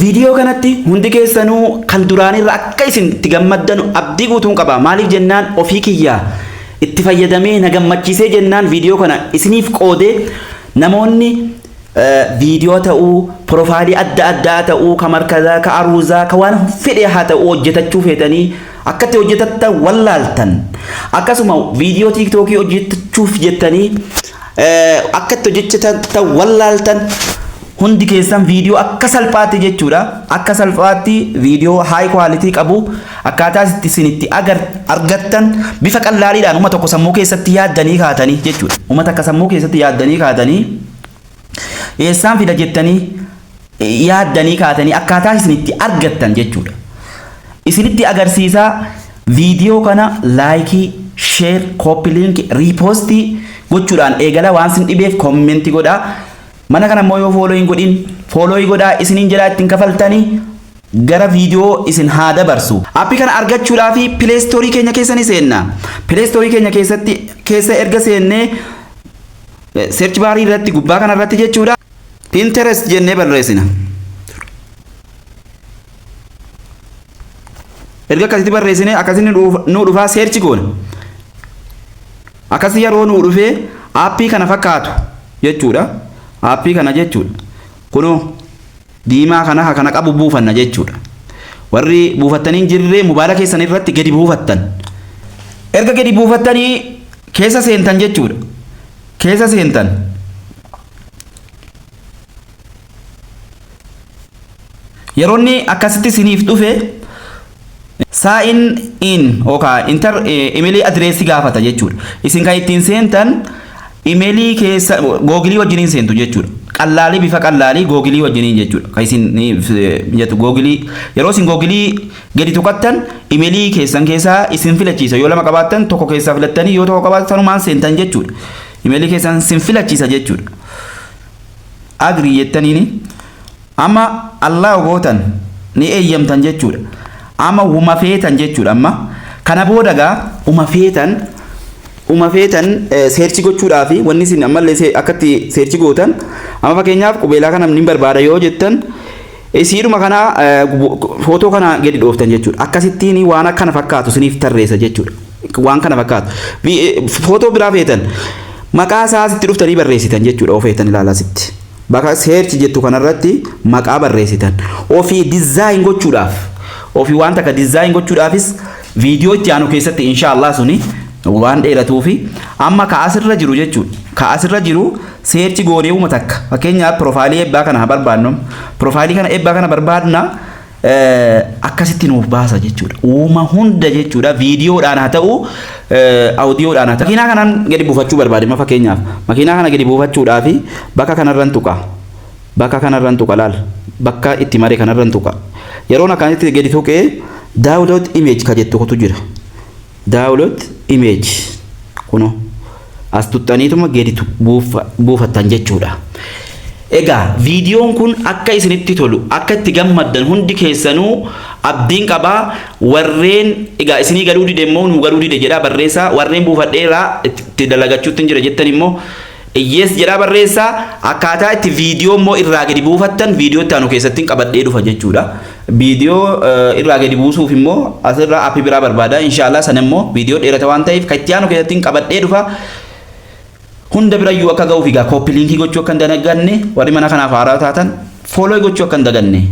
Viidiyoo kanatti hundi keessanuu kan duraanirra akka isin itti gammaddanu abdii guutuun qaba. Maaliif jennaan ofii kiyyaa itti fayyadamee na gammachiisee jennaan viidiyoo kana isiniif qoodee namoonni viidiyoo ta'uu, piroofaayilii adda addaa ta'uu, ka markazaa, ka aruuzaa, ka waan fedhe haa ta'uu hojjetachuu feetanii akka itti hojjetattan wallaaltan. Akkasuma viidiyoo tiiktookii hojjetachuuf jettanii akka itti hojjetattan wallaaltan. Hundi keessan viidiyoo akka salphaatti jechuudha. Akka salphaatti viidiyoo high quality qabu akkaataa itti isin itti argattan bifa qallaaliidhaan uma tokko sammuu keessatti yaaddanii kaatanii jechuudha. Uma takka sammuu keessatti yaaddanii kaatanii eessaan fida jettanii yaaddanii kaatanii akkaataa isin itti argattan jechuudha. Isinitti agarsiisaa viidiyoo kana like, share, copy link, repost gochuudhaan eegala waan sin dhibeef comment godhaa. Mana kana immoo yoo follow hin godhin follow godhaa isiniin jedhaa ittiin kafaltanii gara viidiyoo isin haa dabarsu. Aappii kana argachuudhaaf Play Store keenya keessa ni seenna. Play Store keenya keessatti keessa erga seennee search bar irratti gubbaa kana irratti jechuudha. Pinterest jennee barreessina. Erga akkasitti barreessine akkasitti nu dhufaa search goona. Akkasii yeroo nu dhufee aappii kana fakkaatu jechuudha. Aappii kana jechuudha. Kunoo diimaa kana kana qabu buufanna jechuudha. Warri buufattanii hin jirre mobaayila keessan irratti gadi buufattan. Erga gadi buufattanii keessa seentan jechuudha. Keessa seentan. Yeroo inni akkasitti isiniif dhufe sign in yookaan enter email address gaafata jechuudha. Isin kan ittiin seentan imeelii keessa googilii wajjiniin seentu jechuudha. Qallaalii bifa qallaalii googilii wajjiniin jechuudha. Kan isin jettu googilii yeroo isin googilii gadi tuqattan imeelii keessan keessaa isin filachiisa. Yoo lama qabaattan tokko keessaa filattanii yoo tokko qabaattan sanumaan seentan jechuudha. Imeelii keessan isin filachiisa jechuudha. Agree jettaniini amma allow gootan ni eeyyamtan jechuudha. Amma wuma feetan jechuudha amma kana booda gaa uma feetan search gochuudhaaf wanni isin ammallee akkatti search gootan amma fakkeenyaaf qubeelaa kana ni barbaada yoo jettan isiidhuma kana footoo kana gadi dhooftan jechuudha. Akkasittiin waan akkana fakkaatu isiniif tarreessa jechuudha. Waan kana fakkaatu. Footoo biraa feetan maqaa isaa asitti dhuftanii barreessitan jechuudha of feetan ilaalaa asitti. Bakka search jettu kanarratti maqaa barreessitan. Ofii design gochuudhaaf ofii waan takka design gochuudhaafis viidiyoo itti aanu keessatti inshaallah suni waan dheeratuufi amma ka asirra jiru jechuudha. Ka asirra jiru search goonee uuma takka fakkeenyaaf piroofaayilii eebbaa kana haa barbaadnu. Piroofaayilii kana eebbaa kana barbaadna akkasitti nuuf baasa jechuudha. Uuma hunda jechuudha. Viidiyoodhaan haa ta'u audiyoodhaan haa ta'u. Makiinaa kanaan gadi buufachuu barbaade ma fakkeenyaaf makiinaa kana gadi buufachuudhaaf bakka kanarran tuqa. Bakka kanarran tuqa laal. Bakka itti mare kanarran tuqa. Yeroon akkasitti gadi tuqee download image ka jettu kutu jira. Download image kunoo as tuxxaniituma gadi buufattan jechuudha. Egaa viidiyoon kun akka isinitti tolu akka itti gammaddan hundi keessanuu abdiin qabaa warreen egaa isinii galuu dide immoo nu galuu dide jedhaa barreessaa warreen buufadheeraa itti dalagachuutti hin jira jettan immoo iyyees jedhaa barreessaa akkaataa itti viidiyoo immoo irraa gadi buufattan viidiyoo itti aanu keessatti qabadhee dhufa jechuudha. Viidiyoo irraa gadi buusuuf immoo asirraa aappii biraa barbaada inshaallah sana immoo viidiyoo dheerata waan ta'eef kan itti aanu keessatti qabadhee dhufa. Hunda birayyuu akka ga'uuf egaa copy link gochuu akka hin daganne warri mana kanaaf haaraa taatan follow gochuu akka hin daganne.